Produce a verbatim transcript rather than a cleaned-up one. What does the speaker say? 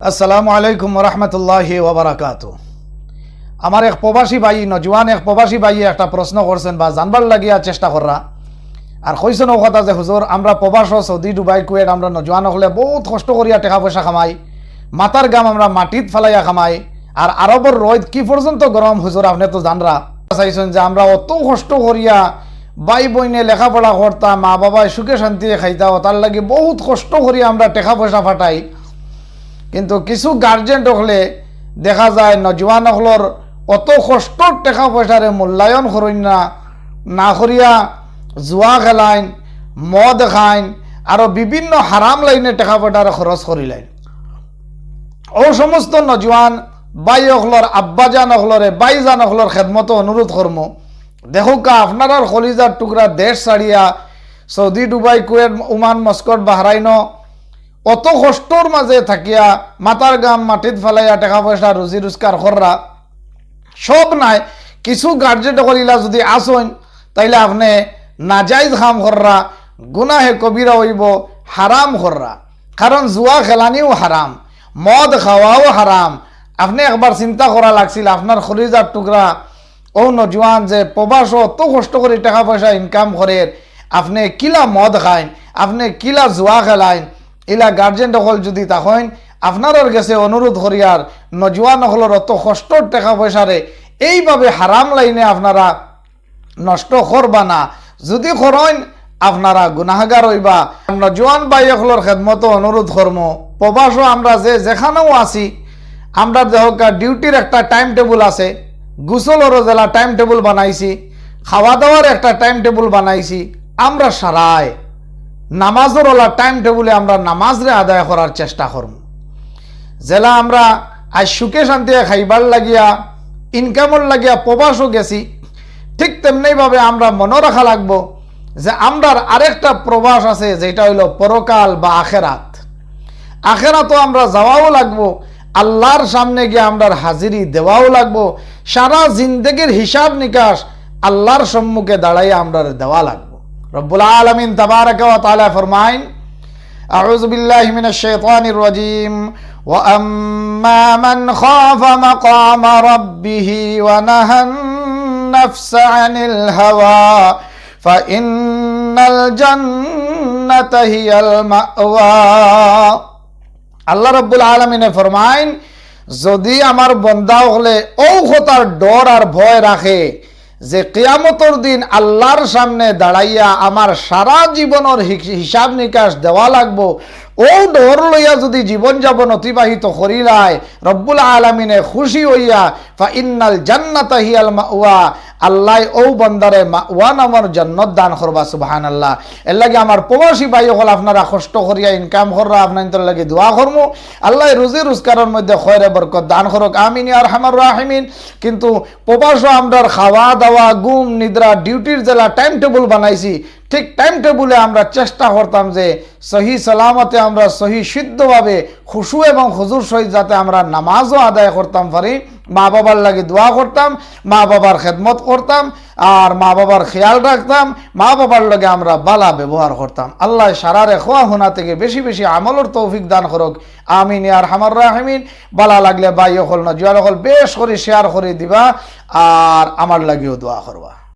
আসসালামু আলাইকুম ওয়া রাহমাতুল্লাহি ওয়া বারাকাতু। আমার এক প্রবাসী ভাই, নজওয়ান এক প্রবাসী ভাইয়ে একটা প্রশ্ন করছেন বা জানবার লাগিয়া চেষ্টা কররা। আর কইছেন ও কথা যে, "হুজুর, আমরা প্রবাসো সৌদি, দুবাই, কুয়েট, আমরা নজওয়ান অকলে বউত কষ্ট করিয়া টেকা পয়সা কামাই, মাথার ঘাম আমরা মাটিত ফালাইয়া কামাই, আর আরবর রইদ কি পর্যন্ত গরম হুজুর, আপনে তো জানরা।" চাইছেন যে আমরা অত কষ্ট করিয়া ভাই বইনে লেখাপড়া করতাম, মা বাবায় সুখে শান্তিয়ে খাইতা, অতার লাগি বউত কষ্ট করিয়া আমরা টেকা পয়সা ফাটাই, কিন্তু কিছু গার্জেন অকলে দেখা যায় নজওয়ান অকলর অত কষ্টর টেকা পয়সারে মূল্যায়ন করইন না, না করিয়া জুয়া খেলাইন, মদ খাইন, আরো বিভিন্ন হারাম লাইনে টেকা পয়সারে খরচ করিলাইন। ও সমস্ত নজওয়ান ভাই অকলর, আব্বাজান অকলরে, ভাইজান অকলর খেদমতো অনুরোধ করমু, দেখউক্কা, আপনারার কলিজার টুকরা দেশ ছাড়িয়া সৌদি, দুবাই, কুয়েট, ওমান, মস্কট, বাহরাইনো অত কষ্টর মাঝে থাকিয়া মাথার ঘাম মাটিত ফালাইয়া টেকা পয়সা রুজি রোজগার কররা, সব নায়, কিছু গার্জেন অকল ইলা যুদি আছইন, তাইলে আপনে নাজাইজ কাম কররা, গুনাহে কবিরা অইবো, হারাম কররা। কারণ জুয়া খেলানিও হারাম, মদ খাওয়াও হারাম। আপনে একবার চিন্তা করা লাগছিল, আপনার কলিজার টুকরা ও নজওয়ান যে প্রবাসো অত কষ্ট করি টেকা পয়সা ইনকাম করের, আপনে কিলা মদ খাইন, আপনে কিলা জুয়া খেলাইন, ইলা গার্জেন অকল যুদি থাকইন, আপনারার গেছে অনুরোধ করিয়ার, নজওয়ান অকলর অত কষ্টর টেকা পয়সারে এইভাবে হারাম লাইনে আপনারা নষ্ট করবা না। যুদি করইন, আপনারা গুনাহগার অইবা। নজওয়ান ভাই অকলর খেদমতো অনুরোধ করমু, প্রবাসো আমরা যে যেখানেও আছি, আমরা দেখউক্কা ডিউটির একটা টাইম টেবুল আছে, গোসলরও যেলা টাইম টেবুল বানাইছি, খাওয়া দাওয়ার একটা টাইম টেবুল বানাইছি। আমরা সারায় নামাজর ওলা টাইম টেবুলে আমরা নামাজরে আদায় করার চেষ্টা করমু। যেলা আমরা আইজ সুখে শান্তিয়ে খাইবার লাগিয়া, ইনকামর লাগিয়া প্রবাসো গেছি, ঠিক তেমনি ভাবে আমরা মনো রাখা লাগবো যে আমরার আরেকটা প্রবাস আছে, যেটা অইলো পরকাল বা আখেরাত। আখেরাতো আমরা যাওয়াও লাগবো, আল্লার সামনে গিয়া আমরার হাজিরি দেওয়াও লাগবো। সারা জিন্দেগির হিসাব নিকাশ আল্লার সম্মুখে দাঁড়াইয়া আমরারে দেওয়া লাগবো। রব্বুল আলামিন তাবারাকা ওয়া তাআলা ফরমাইন, أعوذ بالله من الشيطان الرجيم. وأما من خاف مقام ربه ونهى النفس عن الهوى فإن الجنة هي المأوى. আল্লাহ রাব্বুল আলামিনে ফরমাইন, যুদি আমার বন্দা অকলে অউ কথার ডর আর ভয় রাখে যে কিয়ামতর দিন আল্লার সামনে দাঁড়াইয়া আমার সারা জীবনর হি-, হিসাব নিকাশ দেওয়া লাগবো, অউ ডর লইয়া যুদি জীবন যাপন অতিবাহিত করিলায়, রব্বুল আলামিনে খুশি অইয়া, فإن الجنة هي المأوى, আল্লায় অউ বন্দারে মাওয়া নামর জান্নাত দান করবা। সুবহানাল্লাহ। এরলাগি আমার প্রবাসী ভাই অকল, আপনারা কষ্ট করিয়া ইনকাম কররা, আপনাইনতর লাগি দোয়া করমু। আল্লায় রুজি রোজগারর মধ্যে খয়রে বরকত দান করউক, আমিন ইয়া আরহামার রাহিমিন। কিন্তু প্রবাসো আমরার খাওয়া দাওয়া, ঘুম, নিদ্রা, ডিউটির যেলা টাইম টেবুল বানাইছি, ঠিক টাইম টেবুলে আমরা চেষ্টা করতাম যে সহি সালামতে আমরা সহি শুদ্ধভাবে খুশু এবং খুজুর সহিত যাতে আমরা নামাজও আদায় করতাম পারি, মা বাবার লাগি দোয়া করতাম, মা বাবার খেদমত করতাম, আর মা বাবার খেয়াল রাখতাম, মা বাবার লগে আমরা বালা ব্যবহার করতাম। আল্লায় সারারে খোয়া হুনা থেকে বেশি বেশি আমলর তৌফিক দান করউক, আমিন ইয়া আরহামার রাহিমিন। বালা লাগলে ভাই অকল, নজওয়ান অকল বেশ করি শেয়ার করি দিবা, আর আমার লাগিও দোয়া করবা।